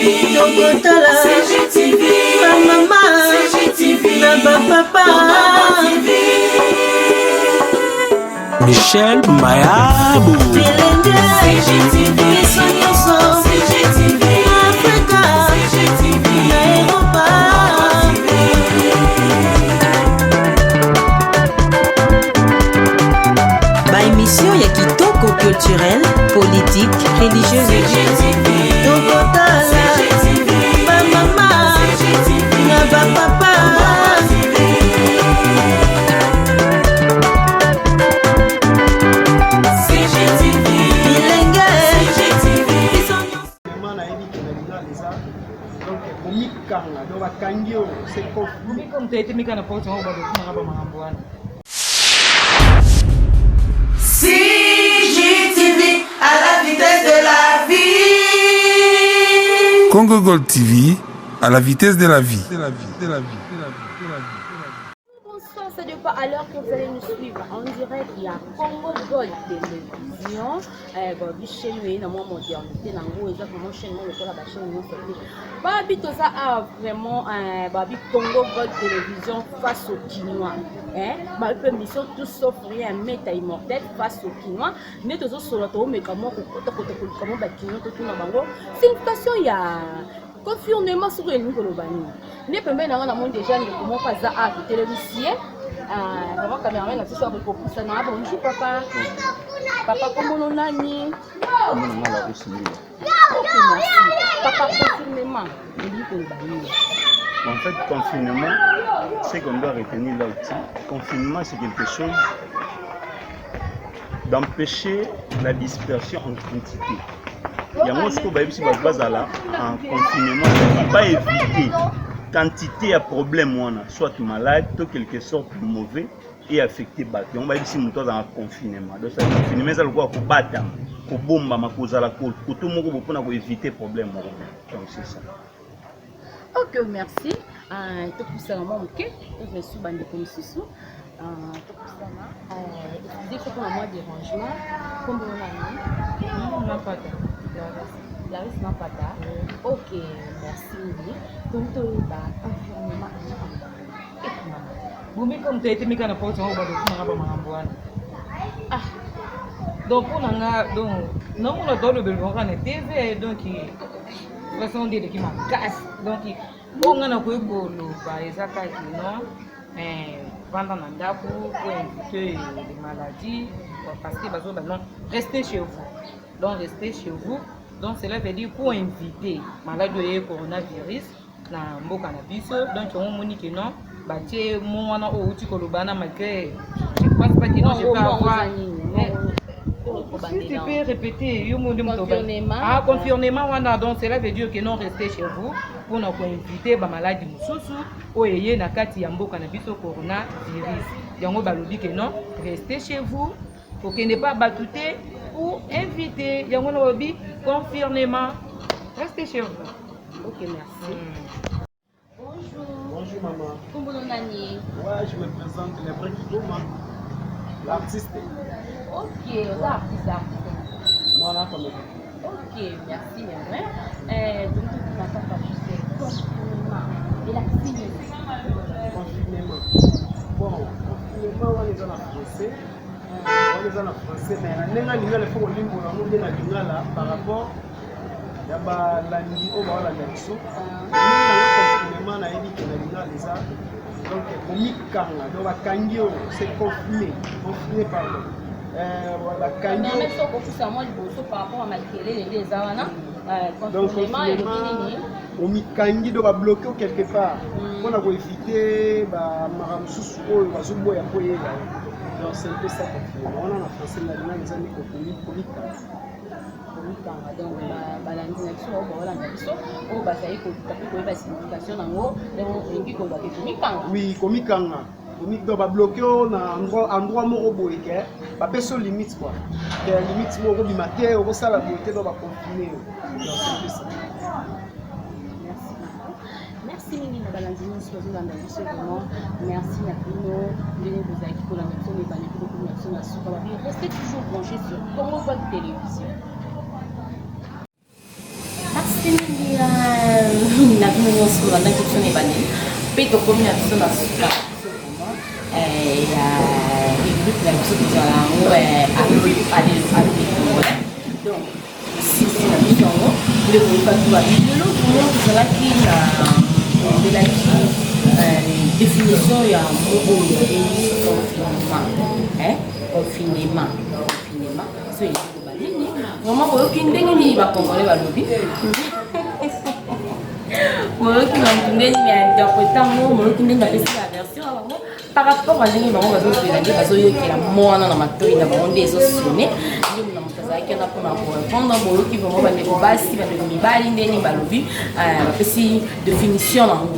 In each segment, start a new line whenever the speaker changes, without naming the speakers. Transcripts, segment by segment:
Tokotala bamama na bapapa.
Michel Mayabu.
Bilenge biso nyonso Afrika na Eropa.
Ba émission ya kitoko, culturelle, politique, religieuse.
Tokotala bamama na bapapa. Bilenge biso nyonso.
Vraiment, nayebi ke na lingala eza donc komikanga, donc bakangi yo, c'est conflit.
Comme tu as été mis na porte, on va ba makambo wana.
CGTV à la vitesse de la vie.
Congo Gold TV à la vitesse de la vie. De la vie, de la vie, de la vie, de la vie.
Bonsoir, ça dépend à l'heure que vous allez nous suivre en direct. Il y a Congo Gold Télévision. Bon, chaîne oyo na mwa modernité nango, eza vraiment chaîne moko lokola bachaîne nyonso te. Babi toza awa vraiment, babi Congo Gold Télévision face au Kinois. Hein? Babi mpe mission tout sauf rien, meta immortel face au Kinois. Nde tozosolola, toomeka mwa kokotakota, koluka mwa bakinois, totuna bango signification ya confinement, soki elingi koloba nini. Nde pembeni nango namoni déjà ndeko moko aza awa, totelemisi ye. Vraiment, cameraman na biso akoki kopusana. Bonjour papa. Papa, kombono nani? Ok, merci papa. Confinement elingi koloba nini?
En fait, confinement, ce qu'on doit retenir là aussi, confinement, c'est quelque chose d'empêcher la dispersion en quantité. Yango sikoyo bayebisi bato bazala en confinement, c'est-à-dire baéviter quantité ya problème wana, soit malade to quelque sorte de mauvais et affecté bato. Yango bayebisi moto azala en confinement. Donc ça, confinement eza lokola kobatama, kobombama, kozala koto moko bo mpona koéviter problème moko. Donc c'est ça.
Ok, merci. Topusana mwa moke, tozwa esu bandeko mosusu. Topusana, excusez biso mpona mwa dérangement. Kombo nani?
Napata.
Larisse Napata. Ok, merci mingi. Toni toyeba confinement ekomama.
Bomi comme tu as été mis na porte, on va ba makambo wana. Ah, donc mpo na nga, donc namona tolobela kaka na TV, donc façon nde eleki makasi. Donc oyo nga nakoki koloba eza kaka non, vanda na ndako po éviter les maladies, parce que bazoba non, restez chez vous. Donc restez chez vous, donc cela veut dire pour éviter maladie oyo coronavirus na mboka na biso. Donc yango omoni ke non, batie mo wana oyo outi koloba na, malgré je pense pas que non, je peux avoir. Si tu peux répéter, yo mo nde moto.
Confinement.
Ah, confinement wana, donc cela veut dire que non, restez chez vous mpona koinviter bamaladi mosusu oyo eye na kati ya mboka na biso, coronavirus. Yango balobi ke non, restez chez vous, kokende pa bato te pour éviter. Yango na balobi confinement, restez chez vous.
Ok, merci. Bonjour.
Bonjour maman.
Kombo nani?
Ouais, je me présente, le vrai Kidoma, l'artiste.
Ok, oza artiste, artiste?
Moi là comme
Ok, merci Merlin. Donc totuna kaka juste confinement elakisi nini?
Confinement. Bon, confinement wana eza na français. Wana eza na français, mais na ndenge ya lingala, il faut kolimbola yango nde na lingala par rapport ya balandi oyo baolanda biso. Ndenge nango confinement, nayebi ke na lingala eza donc komikanga, donc bakangi yo, c'est confiné, confiné, pardon. Bakangi yo.
Même soki okofusa mwa liboso par rapport à makelele nde eza wana.
Donc
confinement elobi nini?
Omikangi, donc babloqué yo quelque part mpona koéviter bamaka mosusu oyo bazoboya mpo eyela yo. Donc c'est un peu ça confinement wana na français. Na lingala eza nde komikanga.
Komikanga. Donc balandi na biso oyo baolanda biso, oyo bazali koluka mpe koyeba signification nango, donc olingi koloba ke komikanga.
Oui, komikanga. Donc babloqué yo na endroit moko boye ke bapesi yo limite quoi, ke limite moko okobima te, okosala boye te, donc baconfine yo. Donc c'est un peu ça.
Merci beaucoup, merci mingi na balandi nyonso bazolanda biso. Vraiment merci na bino ndenge bozalaki kolanda biso na ebandeli kokomi na biso na suka. Babi restez toujours branché sur Congo Gold Télévision. Merci mingi. na bino nyonso bolandaki biso na ebandeli mpe tokomi na biso na suka na biso vraiment eh, ya rubrique na biso tozala yango eh, alo alo alo congolais. Donc sisi na biso yango nde koyebaki babi lelo vraiment tozalaki na tolobelaki eh, définition ya mot oyo babengi confinement, confinement, confinement. So elingi koloba nini vraiment? Boyoki ndenge nini bacongolais balobi, boyoki bantu ndenge nini ya interprète yango, boyoki ndenge bapesi ba version ya bango par rapport a ndenge bango bazozwela, nde bazoyokela mwana na matoi na bango, nde ezosone nde na moto azalaki wana mpona korépondre. Boyoki vraiment bandeko basi, bandeko mibali, ndenge balobi, bapesi définition nango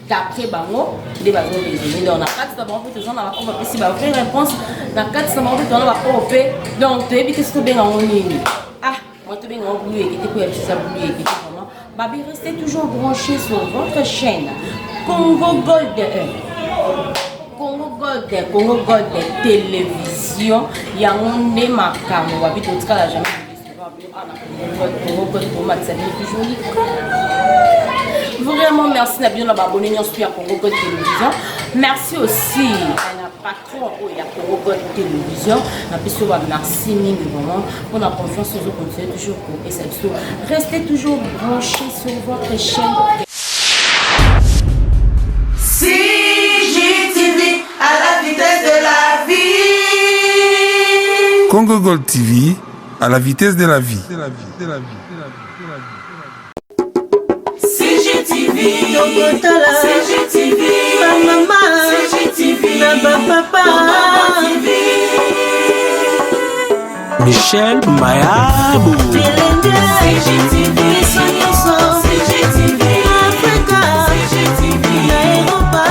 d'après bango nde bazoraisonne. Donc na kati na bango mpe toza na baoyo bapesi ba vraie réponse, na kati na bango mpe toza na baoyo mpe donc toyebi te soki tobenga yango nini. Ah, moi tobenga yango bulu ekete mpo ya biso eza bulu ekete vraiment. Babi, restez toujours branchés sur votre chaîne Congo Gold, Congo Gold, Congo Gold Télévision. Yango nde makambo. Babi, totikala jamais décevoir bino awa na Congo Gold. Congo Gold tomatisa bino toujours likolo. Vraiment merci na bino na baabonné nyonso ya Congo Gold Télévision. Merci aussi na patron oyo ya Congo Gold Télévision na biso. Ba merci mingi vraiment mpona confiance ozocontinue toujours kopesa biso. Restez toujours branchés sur votre chaîne.
CGTV à la vitesse de la vie.
Congo Gold TV à la vitesse de la vie. De la vie, de la vie, de la vie, de la vie.
CGTV,
Tokotala
CGTV,
bamama
CGTV,
na bapapa.
TV.
Michel Mayabo.
Bilenge.
CGTV,
Biso nyonso.
CGTV,
Afrika
CGTV,
na Eropa.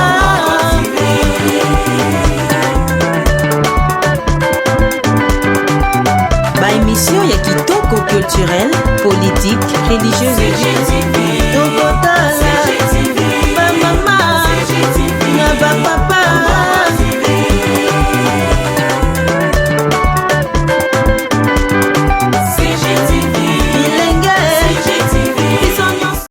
Baémission ya kitoko, culturelle, politique, religieuse.
CGTV,
Tokotala
CGTV,
bamama
CGTV,
na bapapa.